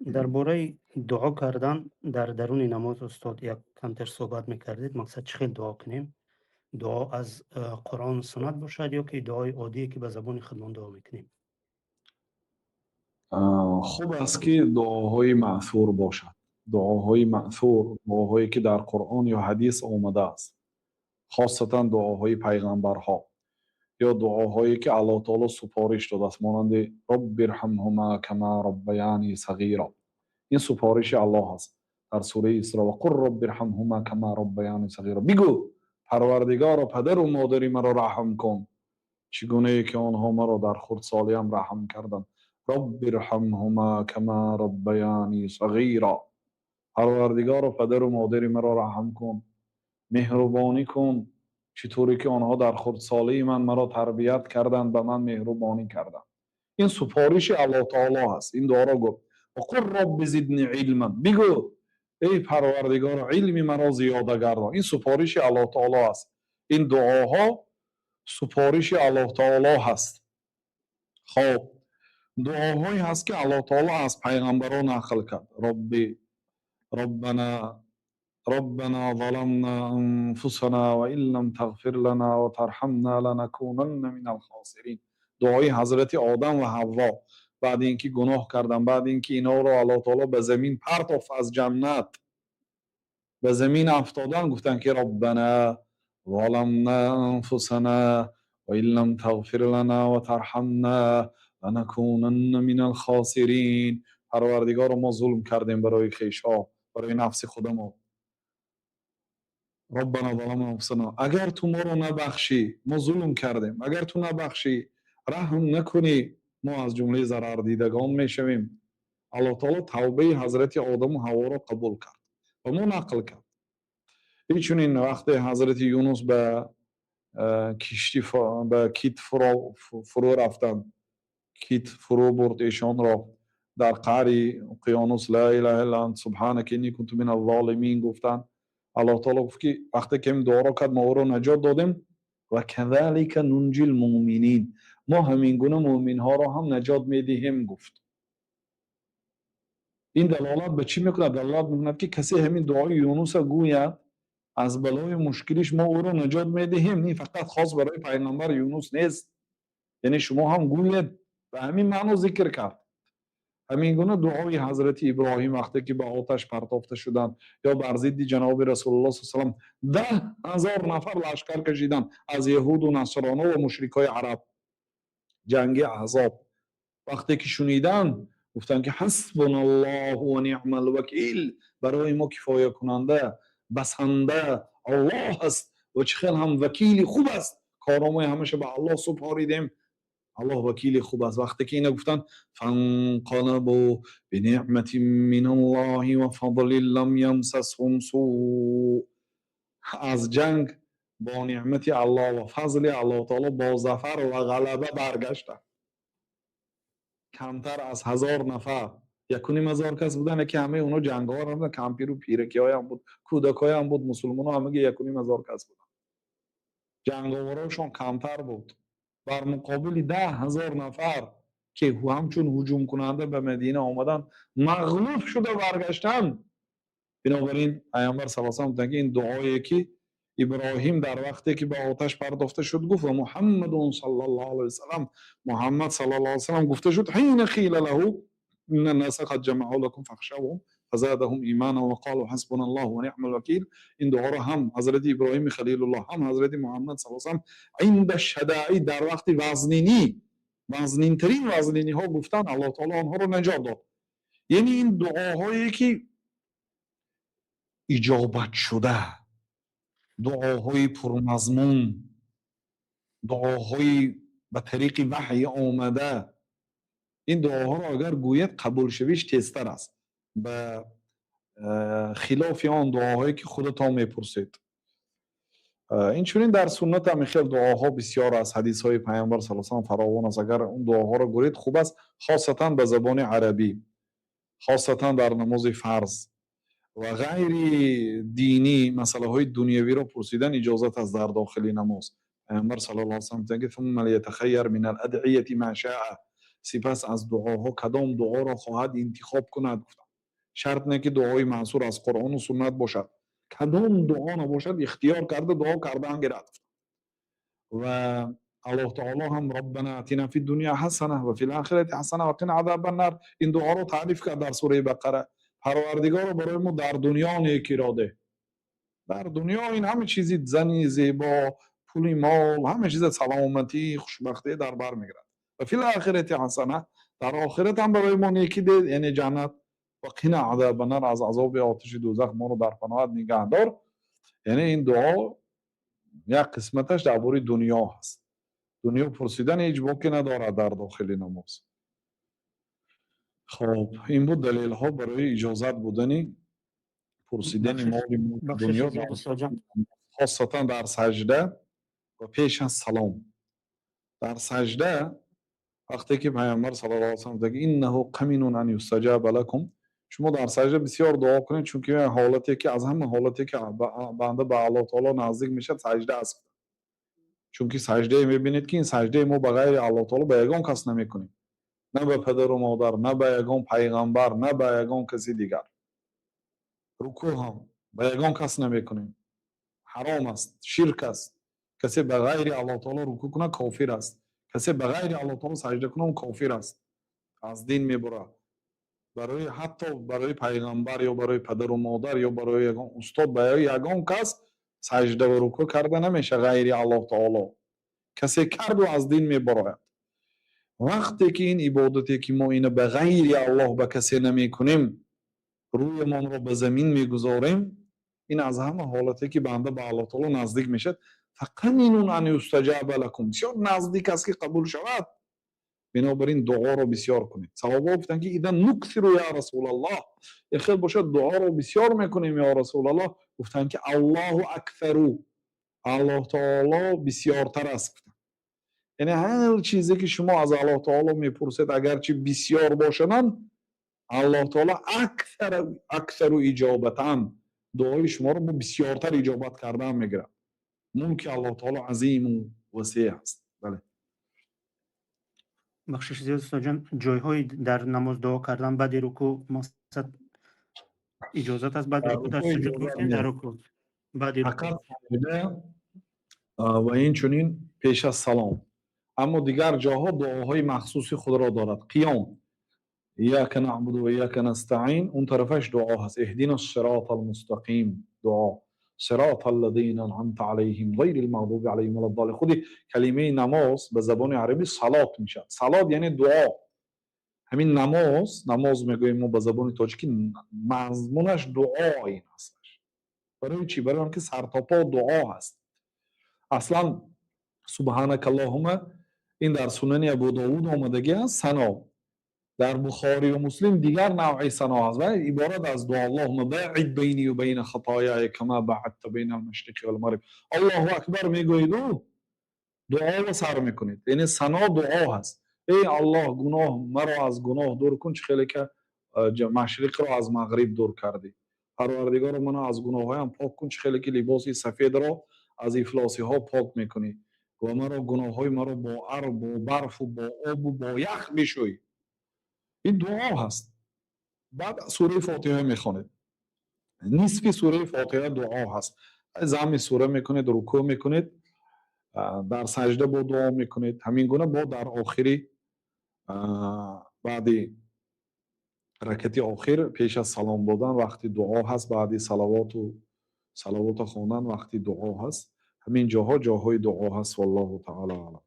Дар бораи дуо кардан дар даруни намоз, устод, як камтар суҳбат мекардед. Мақсад, чӣ хел дуо кунем? Дуо аз Қуръону суннат бошад ё ки дуои оддие, ки ба забони худмон дуо мекунем? Хуб аст, ки дуоҳои маъсур бошад, дуоҳои маъсур, дуоҳое ки дар Қуръон ё ҳадис омадааст, хосатан дуоҳои пайғамбарҳо ё дуоҳое ки Аллоҳ таоло супориш додааст, монанди رب ارحمهما كما ربياني صغيرا. Ин супориши Аллоҳ аст дар сураи Исро: وقل رب ارحمهما كما ربياني صغيرا. Бигӯ: «Парвардигоро, падару модари маро раҳм кун, чӣ гунае ки онҳо маро дар хурдсолиам раҳм карданд». رب ارحمهما كما ربياني صغيرا. Парвардигоро, падару модари маро раҳм кун, меҳрубонӣ кун, чӣ тавре ки онҳо дар хурдсолии ман маро тарбият карданд, ба ман меҳрубонӣ карданд. Ин супориши Аллоҳ таоло ҳаст. Ин дуоро гуфт: وقل رب زدني علما. Бигӯ: «Эй Парвардигоро, илми маро зиёда гардон». Ин супориши Аллоҳ таоло аст. Ин дуоҳо супориши Аллоҳ таоло ҳаст. Хоб, дуоҳое ҳаст, ки Аллоҳ таоло аз пайғамбарон нақл кард: رب ربنا ربنا ظلمنا أنفسنا وإن لم تغفر لنا وترحمنا لنكونن من الخاسرين. Дуои ҳазрати Одам ва Ҳавво баъди ин ки гуноҳ карданд, баъди ин ки инҳоро Аллоҳ таоло ба замин партофт, аз ҷаннат ба замин афтодан, гуфтанд ки ربنا ظلمنا أنفسنا وإن لم تغفر لنا وترحمنا لنكونن من الخاسرين. Парвардигоро, мо зулм кардем барои хешҳо, барои нафси худамон. ربنا ظلمنا أنفسنا, агар ту моро набахшӣ, мо зулм кардем, агар ту набахшӣ, раҳм накунӣ, мо аз ҷумлаи зарардидагон мешавем. Аллоҳ таоло тавбаи ҳазрати Одаму Ҳаворо қабул кард ва мо нақл кард. Инчунин вақте ҳазрати Юнус ба киштӣ, ба кит фурӯ рафтанд, кит фурӯ бурд эшонро дар қаъри уқёнус, لا إله إلا أنت سبحانك إني كنت من الظالمين гуфтанд. Аллоҳ таоло гуфт, ки вақте ки ин дуоро кард, мо ӯро наҷот додем. وكذلك ننجي المؤمنين, мо ҳамин гуна мӯъминҳоро ҳам наҷот медиҳем, гуфт. Ин далолат ба чӣ мекунад? Далолат мекунад, ки касе ҳамин дуои Юнуса гӯяд, аз балои мушкилиш мо ӯро наҷот медиҳем. Ин фақат хос барои пайғамбар Юнус нест, яъне шумо ҳам гӯед, ба ҳамин маъно зикр кард. Ҳамин гуна дуои ҳазрати Иброҳим, вақте ки ба оташ партофта шуданд ё бар зидди ҷаноби Расулуллоҳ с салам 10 000 нафар лашкар кашиданд аз яҳуду насроно ва мушрикҳои араб, ҷанги Аҳзоб, вақте ки шуниданд, гуфтанд ки حسبنا الله ونعم الوكيل, барои мо кифоякунанда, басанда Аллоҳ аст ва чӣ хел ҳам вакили хуб аст. Коромои ҳамаша ба Аллоҳ супоридем, Аллоҳ вакили хуб аст. Вақте ки ина гуфтанд, فانقلبوا بنعمة من الله وفضل لم يمسسهم سوء. Аз ҷанг бо неъмати Аллоҳ ва фазли Аллоҳ таоло, бо зафар ва ғалаба баргаштанд. Камтар аз 1000 нафар, 1500 кас буданд, яке ҳамаи онҳо ҷанговар набуданд, кампиру пиракиҳоям буд, кӯдакҳоям буд. Мусулмонҳо ҳамаги 1500 кас буданд, ҷанговарошон камтар буд. Бар муқобили 10 000 нафар, ки ҳамчун ҳуҷумкунанда ба Мадина омаданд, мағлуб шуда баргаштанд. Бинобар ин пайғамбар с салам гуфтанд, ки ин дуое ки Иброҳим дар вақте ки ба оташ партофта шуд гуфт ва محمد صلى الله عليه وسلم, Муҳаммад صلى الله عليه وسلم гуфта шуд حين قيل له إن الناس قد جمعوا لكم فاخشوهم فزادهم إيمانا وقالوا حسبنا الله ونعم الوكيل. Ин дуоро ҳам ҳазрати Иброҳими Халилуллоҳ, ҳам ҳазрати Муҳаммад с салам عند الشدائد, дар вақти вазнинӣ, вазнинтарин вазниниҳо гуфтанд, Аллоҳ таоло онҳоро наҷот дод. Яъне ин дуоҳое ки иҷобатшуда, дуоҳои пурмазмун, дуоҳои ба тариқи ваҳй омада, ин дуоҳоро агар гӯяд, қабулшавиш тезтар аст ба хилофи он дуоҳое ки худатон мепурсед. Инчунин дар суннат ҳам хел дуоҳо бисёр аст, ҳадисҳои пайғамбар с салам фаровон аст. Агар он дуоҳоро гӯед, хуб аст, хосатан ба забони арабӣ, хосатан дар намози фарз. Ва ғайри динӣ, масъалаҳои дунявиро пурсидан иҷозат аст дар дохили намоз. Пайғамбар صلى الله عليه وسلم гуфтанд ки ثم ليتخير من الأدعية ما شاء. Сипас аз дуоҳо кадом дуоро хоҳад, интихоб кунад, гуфтам. Шарт не, ки дуои маъсур аз Қуръону суннат бошад. Кадом дуо набошад, ихтиёр карда дуо кардан гирад. Ва Аллоҳ таоло ҳам «Роббана атина фи дунё ҳасана ва фил охирати ҳасана ва қина азабан-нар» ин дуоро таъриф кард дар сураи Бақара. Парвардигоро, барои мо дар дунё некиро деҳ. Дар дунё ин ҳама чизи, зани зебо, пули мол, ҳама чиза, саломатӣ, хушбахтӣ дар бар мегирад. Ва фил охирати ҳасана, дар охират ҳам барои мо некӣ деҳ, яъне ҷаннат. Ва қина азабан-нар, аз азоби оташи дӯзах моро дар паноҳат нигаҳдор. Яъне ин дуо як қисматаш дар бораи дунё ҳаст. Дунё пурсидан ҳеҷ боке надорад дар дохили намоз. Хоб, ин буд далелҳо барои иҷозат будани пурсидани моли дунё, хосатан дар саҷда ва пеш аз салом. Дар саҷда, вақте ки Пайғамбар саллаллоҳу алайҳи васаллам гуфта: «Иннаҳу қаминун ан юстаҷаба лакум», шумо дар саҷда бисёр дуо кунед, чунки ҳолате ки аз ҳама ҳолате ки банда ба Аллоҳ таоло наздик мешавад, саҷда аст. Чунки саҷдае мебинед, ки ин саҷдаи мо ба ғайри Аллоҳ таоло ба ягон кас намекунем, на ба падару модар, на ба ягон пайғамбар, на ба ягон каси дигар. Рукӯъ ҳам ба ягон кас намекунем, ҳаром аст, ширк аст. Касе ба ғайри Аллоҳ таоло рукӯъ кунад, кофир аст. Касе ба ғайри Аллоҳ таоло саҷда кунад, кофир аст, аз дин мебурад. Барои ҳатто барои пайғамбар ё барои падару модар ё барои ягон устод, барои ягон кас саҷда ва рукӯъ карда намеша ғайри Аллоҳ таоло. Касе карду, аз дин мебарояд. Вақте ки ин ибодате ки мо ина ба ғайри Аллоҳ ба касе намекунем, рӯямонро ба замин мегузорем, ин аз ҳама ҳолате ки банда ба Аллоҳ таоло наздик мешавад. Фақаминун ан юстаҷаба лакум, бисёр наздик аст, ки қабул шавад. Бинобар ин дуоро бисёр кунед. Саҳобаҳо гуфтанд, ки идан нуксиру я Расулаллоҳ, хел бошад, дуоро бисёр мекунем, ё Расулаллоҳ. Гуфтанд, ки Аллоҳу акфару, Аллоҳ таоло бисёртар аст, гуфтанд. Яъне ҳар чизе ки шумо аз Аллоҳ таоло мепурсед, агарчи бисёр бошадам, Аллоҳ таоло аксару иҷобатан, дуои шуморо бо бисёртар иҷобат кардан мегирад. Мулки Аллоҳ таоло азиму васеъ аст, бале. Бахшиш зиёд, устодҷон, ҷойҳои дар намоз дуо кардан баъди рукӯъ, мақсад, иҷозат аст баъди рукӯъ? Дар суҷуд гуфтем, дар рукӯъ, баъди фақат ва инчунин пеш аз салом. Аммо дигар ҷоҳо дуоҳои махсуси худро дорад. Қиём, «Ияка наъбуду ва ияка настаъин», он тарафаш дуо ҳаст. «Иҳдина ссирота алмустақим» дуо, «Сирота аллазина анъамта алайҳим ғайри лмағдуби алайҳим валаддоллин». Худи калимаи намоз ба забони арабӣ салот мешавад. Салот яъне дуо. Ҳамин намоз, намоз мегӯем мо ба забони тоҷикӣ, мазмунаш дуо ин аслаш. Барои чӣ? Барои он ки сартопо дуо ҳаст. Аслан «Субҳанакаллоҳума» ин дар Сунани Абу Довуд омадагӣ аст, сано. Дар Бухорию Муслим дигар навъи сано ҳаст ва иборат аз дуо: «Аллоҳума баъид байни ва байна хатояя кама баъадта байна алмашриқи валмағриб». «Аллоҳу акбар» мегӯеду дуоро сар мекунед, яъне сано дуо ҳаст. Эй Аллоҳ, гуноҳ маро аз гуноҳ дур кун, чӣ хеле ки машриқро аз мағриб дур кардӣ. Парвардигоро, маро аз гуноҳҳоям пок кун, чӣ хеле ки либоси сафедро аз ифлосиҳо пок мекунӣ. Ва маро, гуноҳҳои маро бо ар, бо барфу бо обу бо ях бишӯй. Ин дуо ҳаст. Баъд сураи Фотиҳа мехонед, нисфи сураи Фотиҳа дуо ҳаст. Замми сура мекунед, рукӯъ мекунед, дар саҷда бо дуо мекунед. Ҳамин гуна бо дар охири, баъди ракати охир, пеш аз салом додан вақти дуо ҳаст. Баъди салавоту салавота хондан вақти дуо ҳаст. Ҳамин ҷоҳо ҷоҳои дуо ҳаст. Валлоҳу таала алам.